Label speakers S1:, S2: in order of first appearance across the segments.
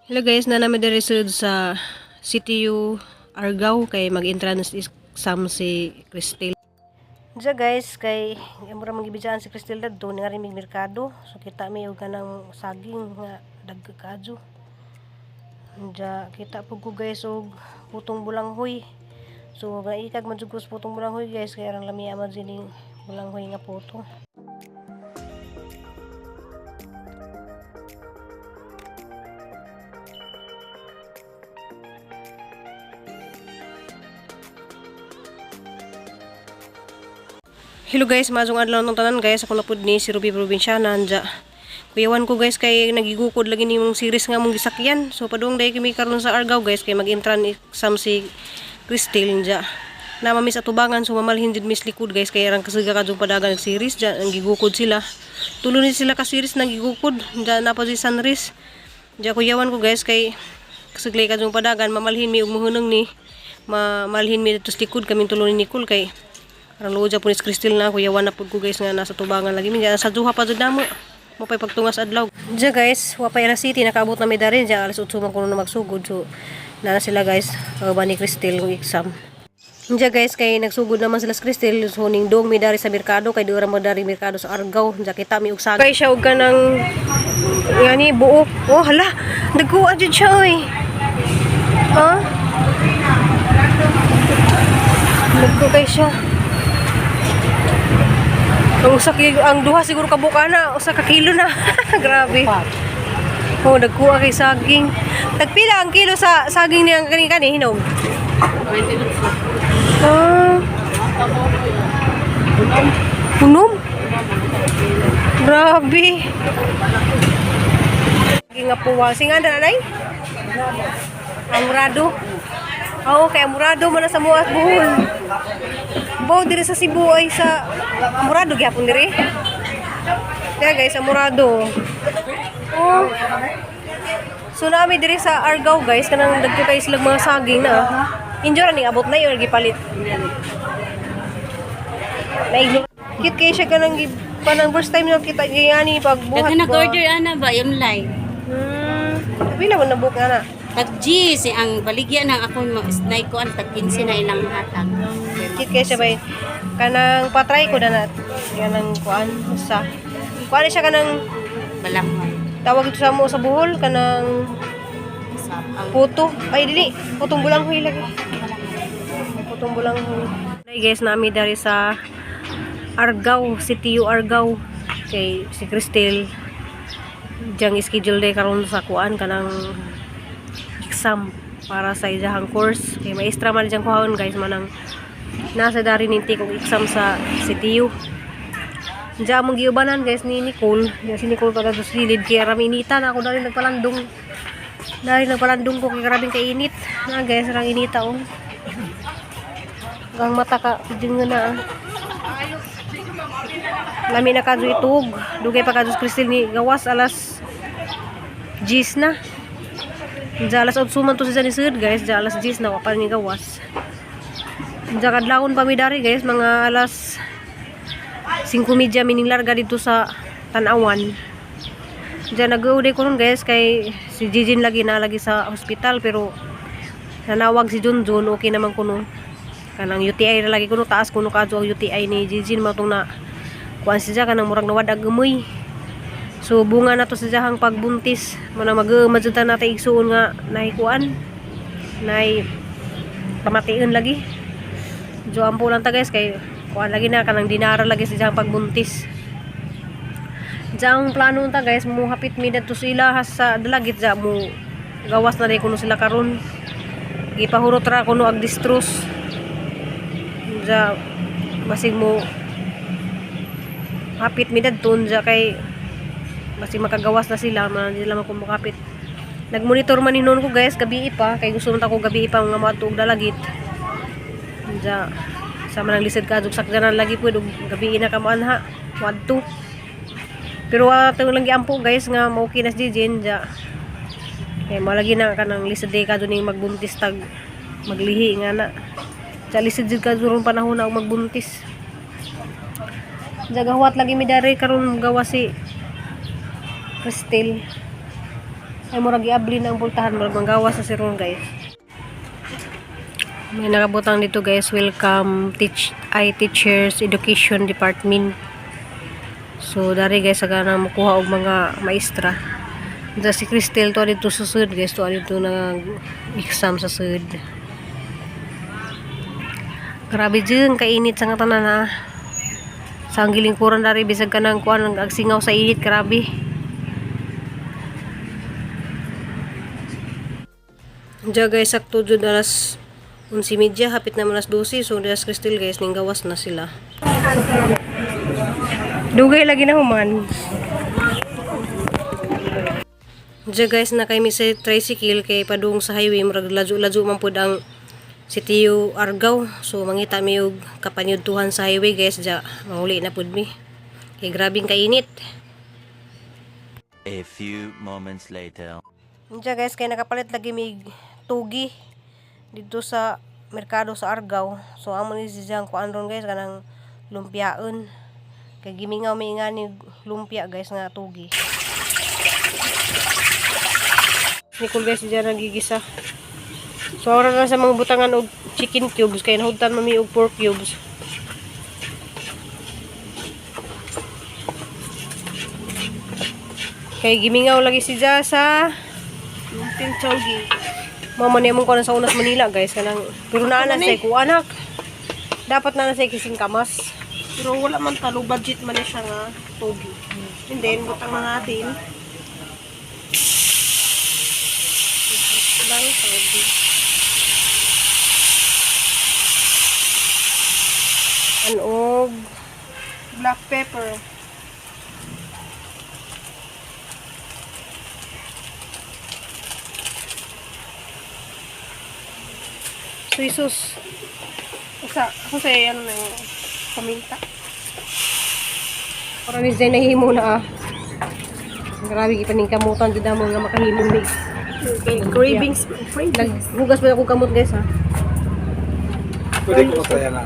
S1: Hello guys, naa na mi diri sud sa CTU Argao kay mag-entrance exam si Cristel. Diya guys, kay mura man gibidjaan si Cristel dadto ni ari mig merkado. So kita mi og kanang saging nga dagko kaadyo. Diya kita pud ko guys og putong bulanghoy. So naikag man jud ko sa putong bulanghoy guys, kay arang lamia man jud ning bulanghoy nga puto. Hello guys, maayong adlaw ng tanan guys. Ako na pud ni si Ruby Provinciana anja. Kuyawan ko guys kay nagigukod lagi nimong series nga mong gisakyan. So padung day kami karon sa Argao guys kay mag-entrance exam si Cristel anja. Na mami sa tubangan, so mamalhin jud mis likod guys kay arang kasiga kadtong padagan ng series dyan ang gigukod sila. Tulo ni sila ka series nang gigukod dyan na pa si Sunrise. Dyan kuyawan ko guys kay kasiglay kadtong padagan, mamalhin mi ug muhunong ni mamalhin mi dito sa likod kaming tulo ni Nicole kay arang luod po ni Cristel na kuyawan na pud ko guys nga nasa tubangan lagi mi sa duha pa jud namo mo pay pagtungas adlaw. Diya guys, wa pa City nakaabot na mi dari diya alas 8 man kuno na magsugod, so naa na sila guys ba ni Cristel kung exam. Diya guys kay nagsugod naman sila sa Cristel, so ning dong mi dari sa merkado kay dura mo dari merkado sa Argao. Diya kita mi og saging. Kay siya og kanang ngani buo. Oh hala, nagkuha jud siya oy. Ha? Nagkuha kay siya. Ang usa ang duha siguro ka na, usa ka kilo na. Grabe. Oh, nagkuha kay saging. Tagpila ang kilo sa saging niyang kani kani hinog? Ah. Unom? Grabe. Saging nga puwa. Singa na nay? Amurado. Oo, kay amurado man na sa Muas Bohol. Bo, diri sa Cebu ay sa Amurado gyapon diri. Kaya guys, amurado. Oh. So nami diri sa Argao guys, kanang dagko kay sila mga saging na. Injure ni abot na yun gipalit. Naiglo. Cute kay siya kanang panang first time na kita niya ni pagbuhat.
S2: Daghan nag-order ana ba online.
S1: Pila man nabuk ana?
S2: Tag G si ang baligya ng ako nay ko ang tag 15 na ilang hatag.
S1: Cute kay siya bay. Kanang patry ko na na kanang kuan usa. Kuan siya kanang
S2: Balanghoy.
S1: Tawag ito sa mo sa Bohol kanang
S2: Sa ang
S1: puto. Ay dili, putong bulanghoy lagi. Putong bulanghoy. Hey guys, nami dari sa Argao, CTU Argao kay si Cristel diyang schedule day karon sa kuan kanang exam para sa iyahang course kay maestra man diyang kuhaon guys, manang nasa dari ninti kog exam sa CTU. Diyan among giubanan guys ni Nicole. Diyan si Nicole taga sa silid kaya rami inita na ako dali nagpalandong. Dali nagpalandong ko kay grabing kainit. Na guys, rang inita oh. Gang mata ka nga na ah. Lami na kadyo itug. Dugay pa kadyo Cristel ni gawas alas 10 na. Diyan alas 8 man to si Janisud guys. Diyan alas 10 na wa pa ni gawas. Diyan kadlawon pa mi dari guys mga alas 5:30 mining larga dito sa Tanawan. Diyan nag-uuday ko nun guys kay si Jijin lagi na lagi sa hospital pero nanawag si Junjun, okay naman kuno. Kanang UTI na lagi kuno, taas kuno kadto ang UTI ni Jijin mao tong na kuan siya kanang murag nawad ag umoy. So bunga na to sa siyang pagbuntis mo na mag jud ta natay igsuon nga nahikuan nay pamation lagi. So ampo lang ta guys kay kuan lagi na kanang dinara lagi sa siyang pagbuntis. Diyan plano ta guys, mo hapit mi dadto sila has sa dalagit ja mo gawas na rin kuno sila karon. Gipahurot ra kuno ag distrus. Ja basig mo hapit mi dadto ja kay basig makagawas na sila, man sila makumakapit. Nagmonitor man hinuon ko guys gabi pa kay gusto man ta ko gabi pa nga moadto og dalagit. Ja sa man ang lisod ka og sakyanan lagi pud og gabi na ka moanha moadto. Pero ato lang giampo guys nga mo-okay na si Jijin ja. Kay mo lagi na kanang lisod day ka ning magbuntis tag maglihi nga na. Ja lisod jud ka ron panahon na og magbuntis. Ja gahuwat lagi mi dari karon gawa si Cristel. Ay, murag giabli na ang pultahan, murag manggawas na si ron, guys. May nakabutang dito, guys, welcome teach I teachers education department. So dari, guys, sa na mukuha og mga maestra. Dito si Cristel to dito sa sud, guys, to dito nag exam sa sud. Grabe jud kainit sa nga tanan ah. Sa ang gilingkuran dari bisag kanang kuan ang agsingaw sa init, grabe. Diya, guys, sakto jud alas 11:30, hapit na alas 12. So alas Cristel, guys, ning gawas na sila. Dugay lagi na human. Diya, guys, na kay mi sa tricycle kay padung sa highway, murag ladyo-ladyo man pud ang sitio Argao. So mangita mi og kapanyudtuhan sa highway, guys, diya manguli na pud mi. Kay grabing kainit.
S3: A few moments later.
S1: Diya, guys, kay nakapalit lagi mig tugi dito sa merkado sa Argao. So amo ni siyang kuan ron, guys, kanang lumpiaon. Kay gimingaw mi nga ni lumpia, guys, nga tugi. Nicole, guys, diyan nagigisa. So ora na sa mga butangan og chicken cubes kay nahugtan mami og pork cubes. Kay gimingaw lagi si Jasa sa
S4: Lumping chogi.
S1: Mama niya mong kuan sa unas Manila, guys, kanang pero naa na say ko anak. Dapat na na say kising kamas.
S4: Pero wala man talo budget man na siya nga togi. And then butang na natin. Lang togi.
S1: Anog
S4: Black pepper.
S1: Soy sauce.
S4: Usa, ako sa ano na yung paminta.
S1: Para ni Zay nahimo na ah. Grabe gipaning kamutan jud amo nga makahimo ni.
S4: Okay, cravings. Cravings.
S1: Naghugas pa ako kamot, guys, ha.
S5: Pwede ko kaya na.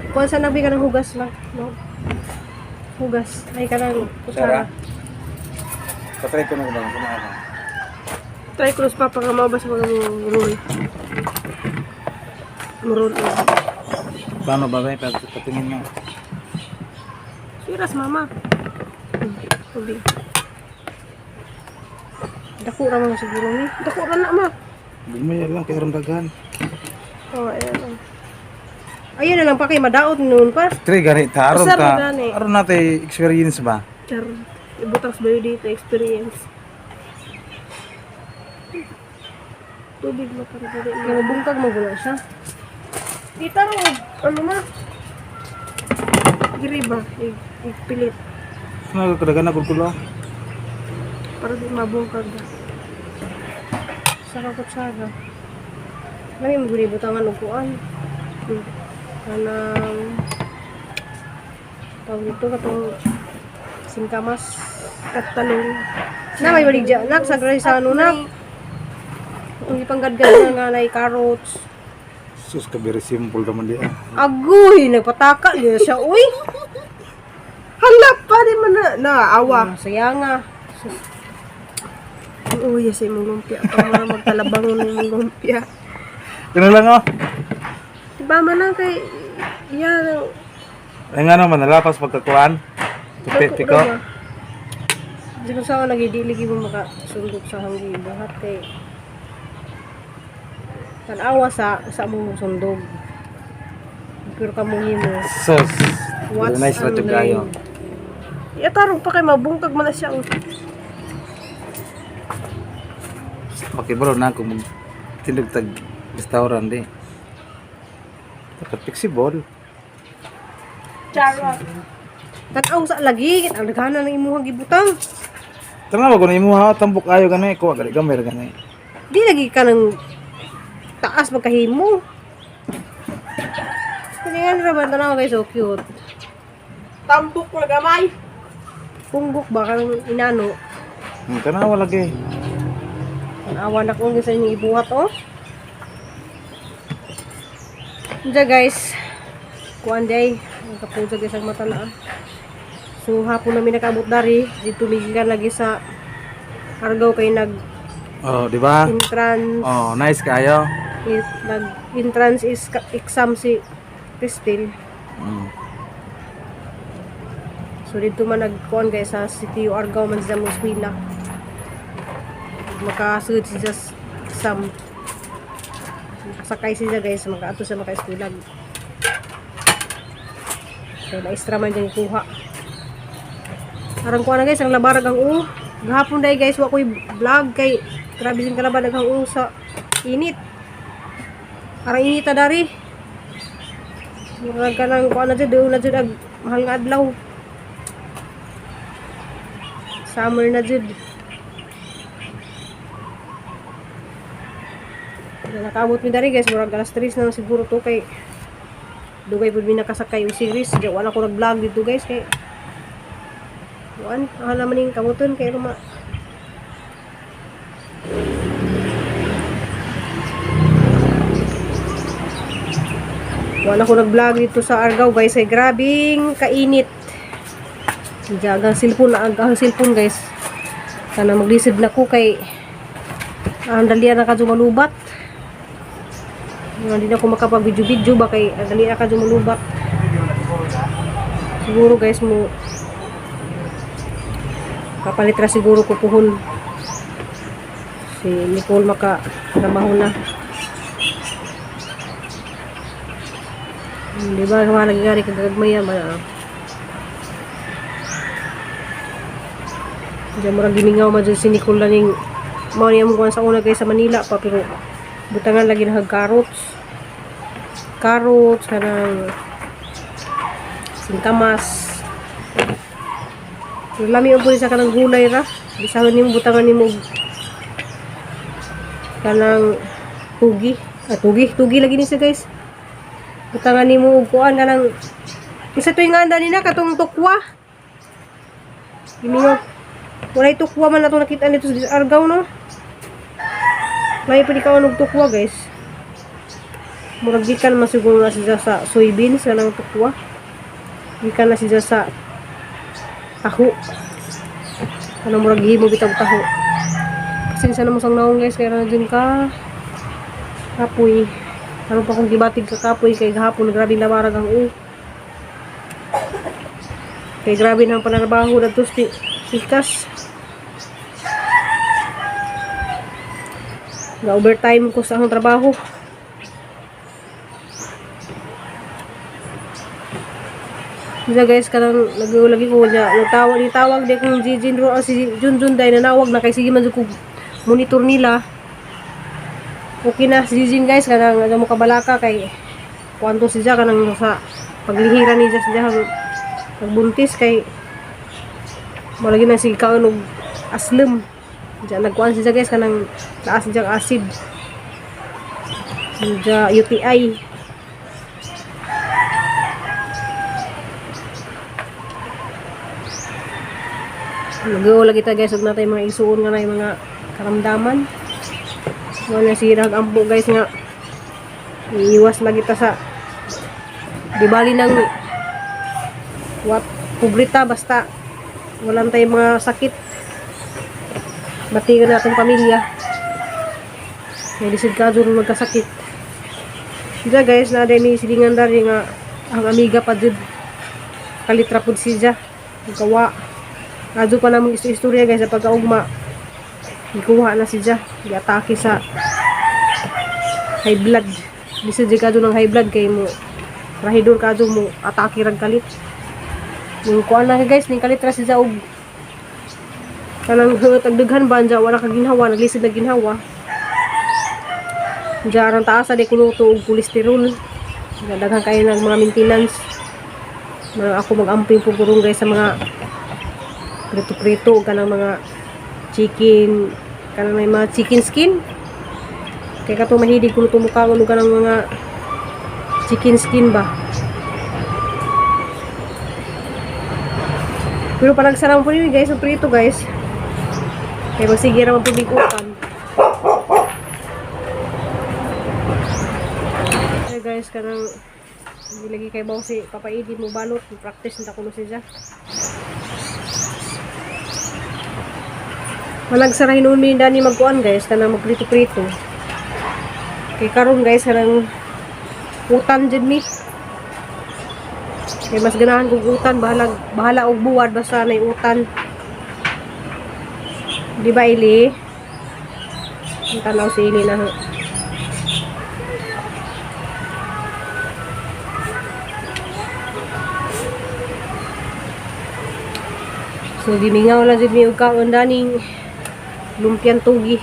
S1: Kuan sa nagbi ka ng hugas lang, no? Hugas. Ay kanang kutsara.
S5: Sarah? Patry ko na ba kung ano.
S4: Try ko pa pang mabasa mga mo roll. Mo roll.
S5: Paano ba ba? Patingin nga.
S4: Siras mama. Togi.
S1: Dako ra man siguro ni.
S4: Dako ra na ma.
S5: Bumili lang kay aron daghan.
S4: Oh, ayan. Oh.
S1: Ayun na lang pa kay madaot noon pa.
S5: Try gani ta aron
S4: Sar
S5: ta.
S4: gani.
S5: Aron natin experience ba?
S4: Char. Ibutang sa bayo dito, experience. Tubig mo para dili
S1: Kay mabungkag mo gula siya.
S4: Dito ro, ano ma? Diri ba? Ipilit
S5: Ano kadagan na kulo.
S4: para di mabungkag ba.
S1: Sa ka kutsara. Lami mo gud butangan og kuan. Kanang tawag dito katong singkamas.
S4: Katalong.
S1: Na may baligya nak sa gray sa ano nak. Itong ipanggadgad na nga nay carrots.
S5: Sus ka very simple naman di ah.
S1: Agoy, nagpataka niya siya, uy.
S4: Hala pa di man na naawa.
S1: Ah, sayanga.
S4: Uy, yes, imong lumpia. Para magtalabangon imong lumpia.
S5: Ganun lang oh.
S4: Diba man lang kay yan.
S5: Ay nga naman nalapas pagkakuan. Tupi tiko.
S1: Di ko sa lagi dili gyud mo makasundot sa hanggi buhat kay tan-awa sa among sundog. Pero ka mo himo.
S5: Sus.
S1: What's
S5: Very nice ra
S1: ang
S5: jud kayo.
S1: name?
S4: Itarong pa kay mabungkag man na siya. Oh.
S5: Makibalo na ako mag tindog tag restaurant di. Dapat flexible.
S4: Charot.
S1: Tan-aw sa lagi, ang daghanan ng imuhang gibutang.
S5: Tama ba kuno imuha tambok ayo gani ko gani gamay ra gani.
S1: Di lagi ka ng taas magkahimo. Kasi nga ra ba tanaw kay so cute.
S4: Tambok na gamay.
S1: Punggok ba kang inano?
S5: Tanawa lagi.
S1: Awa na kung sa inyong ibuhat oh. Diya, guys. Kuan day. Ang kapusa, guys, ang mata na ah. So hapon namin nakaabot dari. Dito migikan lagi sa Argao kay nag
S5: Oh, di ba?
S4: Entrance
S5: Oh, nice kayo.
S4: Nag entrance is exam si Christine. So dito man nagkuan guys sa CTU Argao man siya mo eskwela. Makasud siya sa exam. Makasakay siya guys, makaato siya maka-eskwela. So na-extra man diyang kuha. Arang kuha na guys, ang labarag ang u. Gahapon dahil guys, wa ko'y vlog kay grabe sin kalaban ang u sa init. Arang init ta dari. Murag ka ng kuha na dyan, doon na dyan, ag, mahal nga adlaw. Summer na dyan. Na nakaabot mi dari guys, murag alas 3 na lang siguro to kay dugay pud mi nakasakay og series. Di wala ko nag-vlog dito guys kay kuan, akala man ning kamuton kay ruma. Wala ko nag-vlog dito sa Argao guys ay grabing kainit. Diyan ang cellphone na ang cellphone guys. Sana maglisod na ko kay ang dali na ka malubat. Hindi na ako makapag video video ba kay ang dali na ka malubat. Siguro guys mo kapalit ra siguro ko puhon. Si Nicole maka trabaho na. Di ba wala lagi gari kagagmaya ba na. Diyan murag gimingaw man dyan si Nicole ning mao niya mo kuan sa una kay sa Manila pa pero butangan lagi na carrots. Carrots kanang singkamas. Pero lami ang pud sa kanang gulay ra. Bisan nimo butangan nimo og kanang tugi. Ah, tugi, tugi lagi ni siya guys. Butangan nimo og kuan kanang isa tuwing nga ni na katong tukwa. Gimingaw. Walay tukwa man natong nakita nito sa Argao no. May pwede ka og tukwa guys. Murag gikan man siguro na siya sa soybeans kanang tukwa. Gikan na siya sa taho. Kanang murag gihimo bitag taho. Pasensya na mo sang naong guys kay na din ka kapoy. Ano pa kung gibatig ka kapoy kay gahapon grabe lawarag ang u. Kay grabe na ang panarabaho na to pikas. Na overtime ko sa akong trabaho. Bisa guys, kanang nag-lagi ko niya, nagtawag ni tawag di kung Jijin ro ah, si Junjun day nanawag na kay sige man jud ko monitor nila. Okay na si Jijin guys, kanang ano mo kabalaka kay kuanto siya kanang sa paglihira ni siya nagbuntis kay malagi na si kaon og aslem. Diyan nagkuan siya guys kanang taas siya ang acid. Diyan UTI. Nag-uo lagi ta guys, ug natay mga isuon nga na mga karamdaman. Wala si Rag ampo guys nga iiwas lagi ta sa di bali ng what pobreta basta walang tayong mga sakit. Batigan natin pamilya. May lisod ka dyan magkasakit. Diya guys, na may silingan dari nga ang amiga pa jud kalitra pud siya. Gawa. Adto pa namong istorya guys sa pagkaugma. Gikuha na siya. Giatake sa high blood. Lisod jud kadto ng high blood kay mo rahidor kadto mo atake rag kalit. Yung kuan na guys, ning kalit ra siya og kanang huot ang daghan ba anja wala ka ginhawa, naglisod na ginhawa. Diyan ang taas di kuno to og kolesterol. Daghan kayo ng mga maintenance. Mga ako mag-amping po gurong guys sa mga prito-prito ug kanang mga chicken, kanang may mga chicken skin. Kay kato mahilig kuno tumukaon og kanang mga chicken skin ba. Pero parang sarap po yun guys, ang prito guys. Kay magsige ra man pud ukan. Ay guys, kanang hindi lagi kay baw si Papa Edi mo balot, practice nta kuno siya. Malagsara hinuon mi dani magkuan guys, kanang magprito-prito. Kay karon guys, kanang utan jud mi. Kay mas ganahan kog utan, bahala bahala og buwad basta nay utan. Di ba Ili? Ang tanaw si Ili na. So gimingaw lang jud mi og kaon daning lumpiang tugi.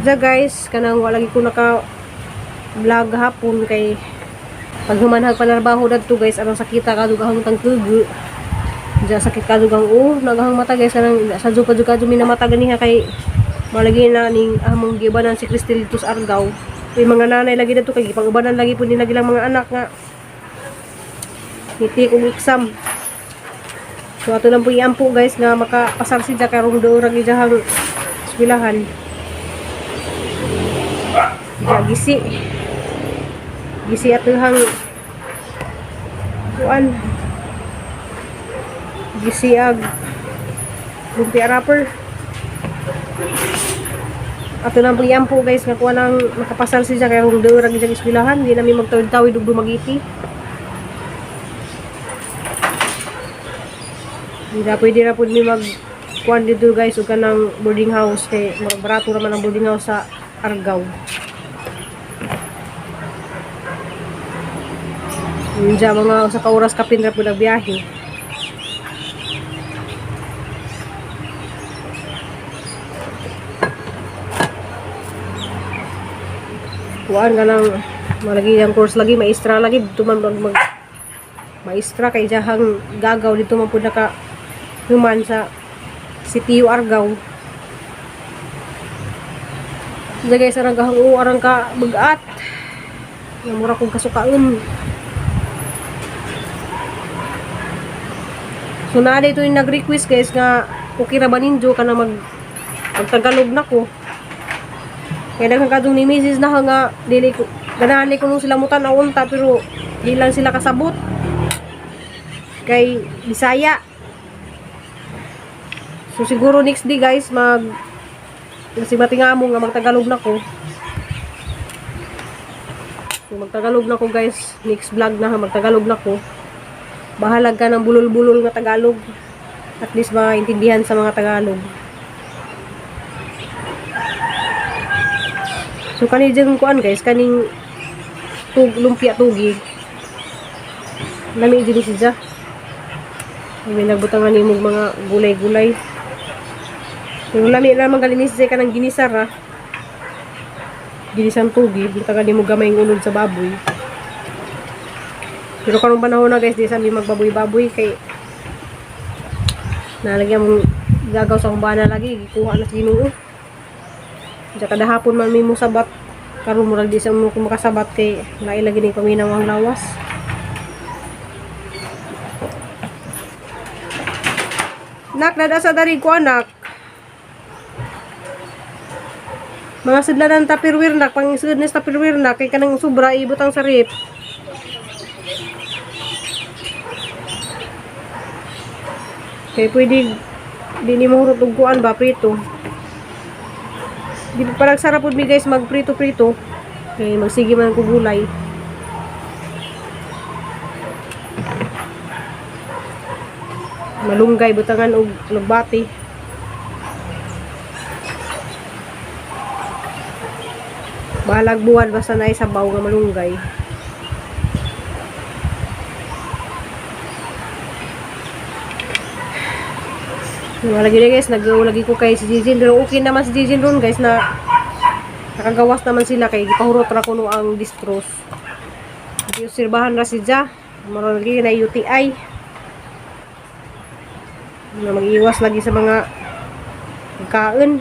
S4: Diya guys, kanang wala lagi ko naka vlog hapon kay pag humanhag panarbaho dadto guys, anong sakita ka dugahang tangkugo. Diya sakit ka dugang oh, nagahang mata guys kanang sa pa jud ka minamata ganiha kay malagi na ning among gibanan si Cristel dito sa Argao. May mga nanay lagi dadto kay gipang-ubanan lagi pud nila gilang mga anak nga ngiti og exam. So ato lang po iampo guys nga makapasar siya karong doon ra gidahang eskwelahan. Diya gisi. Gisi atuhang kuan. Gisi ag lumpia wrapper. Ato lang po iampo guys nga kuan ang makapasar siya karong doon ra gidahang eskwelahan, di namin magtawid-tawid ug dumagiti. Hindi na pwede na po mi mag kuan dito guys ug kanang boarding house kay murag barato raman ang boarding house sa Argao. Diya mga usa ka oras kapin ra pud ang biyahe. Kuan ka ng malagi ang course lagi maestra lagi dito man mag, mag maestra kay jahang gagaw dito man pud naka human sa Sitio Argao. Diya guys, arang gahang oo, arang ka magat. Nga mura kong kasukaon. So naa dito yung nag-request guys nga okay ra ba ninyo ka na mag magtagalog na ko. Kaya daghan kadtong ni Mrs. na nga dili ko ganahan ko nung sila mutan unta pero di lang sila kasabot. Kay Bisaya. So siguro next day guys mag kasi matingamo nga magtagalog na ko. So magtagalog na ko guys, next vlog na ha, magtagalog na ko. Bahalag ka ng bulol-bulol nga Tagalog. At least maintindihan sa mga Tagalog. So kani dyan kuan guys, kaning tug lumpia tugi. Lami din siya. May nagbutangan nimo mga gulay-gulay. Pero lami na man galing siya kanang ginisar ha. Ginisang tugi, butangan nimo gamay ng unod sa baboy. Pero karong panahon na guys, di sa mi magbaboy-baboy kay nalagyan mong gagaw sa kumbana lagi, gikuha na sa Ginoo. Diya kada hapon man mi mo sabat, karon murag di sa mo makasabat kay nailagi ning paminaw ang lawas. Nak, dada sa dari ko anak. Mga sidlanan tupperware nak, pang isud ni tupperware nak, kay kanang sobra ibutang sa rep. Kay pwede di ni mo hurot og kuan ba prito. Di pa sarap pud mi guys magprito-prito. Kay magsige man ko gulay. Malunggay butangan og lugbati. Balag buwan basta na sabaw nga malunggay. Yung lagi na guys, nag-lagi ko kay si Jijin. Pero okay naman si Jijin ron guys na nakagawas naman sila kay gipahurot ra kuno ang distros. Giobserbahan ra si Ja. Maron lagi na UTI. Na mag-iwas lagi sa mga pagkain.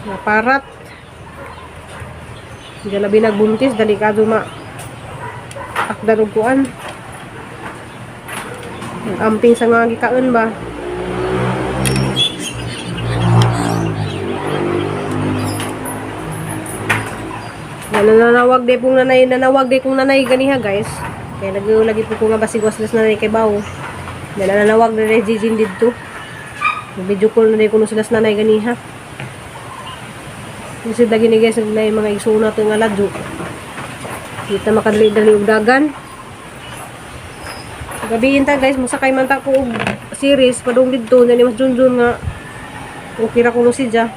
S4: Na parat. Hindi labi nagbuntis, dali ka ma akdan og kuan. Amping sa mga gikaon ba? Yan, nananawag di pong nanay, nanawag di kong nanay ganiha guys. Kaya nag-lagi po ko nga basigwas las nanay kay bawo. Yan, nananawag na rin Jijin dito. Video call na din kuno sila sa nanay ganiha. Kasi lagi ni guys na mga isuna to nga ladyo. Kita makadali-dali og dagan. Gabihin ta guys, mosakay man ta ko og series padung didto ni mas junjun nga okay ra kuno siya.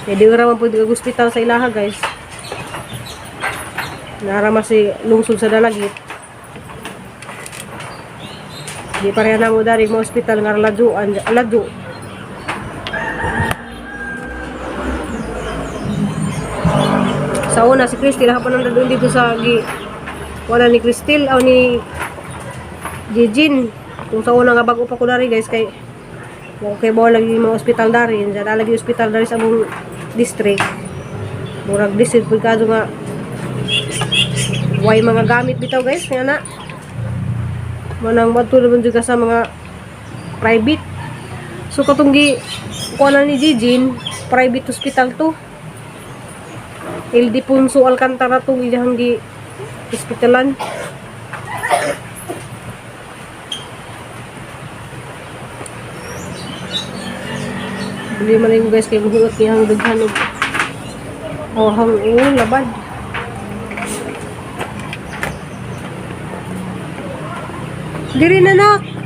S4: Kaya di ra man pwede kag ospital sa ilaha guys. Nara man si lungsod sa Dalagit. Di pareha na mo dari mo ospital nga ladyoan, ladyo. Sa una si Christy lahat pa nang dadun dito sa gi wala ni Cristel o ni Jijin. Kung sa una nga bago pa ko dari guys kay okay ba lagi mga ospital dari, diyan lagi ospital dari sa among district. Murag district pud kadto nga way mga gamit bitaw guys nga na. Manang madto naman jud ka sa mga private. So katong gi kuha na ni Jijin, private hospital to. Ildefonso Alcantara tong iyang gi hospitalan. Bili man ko guys kay buhot niyang daghan og oh hang oh, labad. Diri na nak.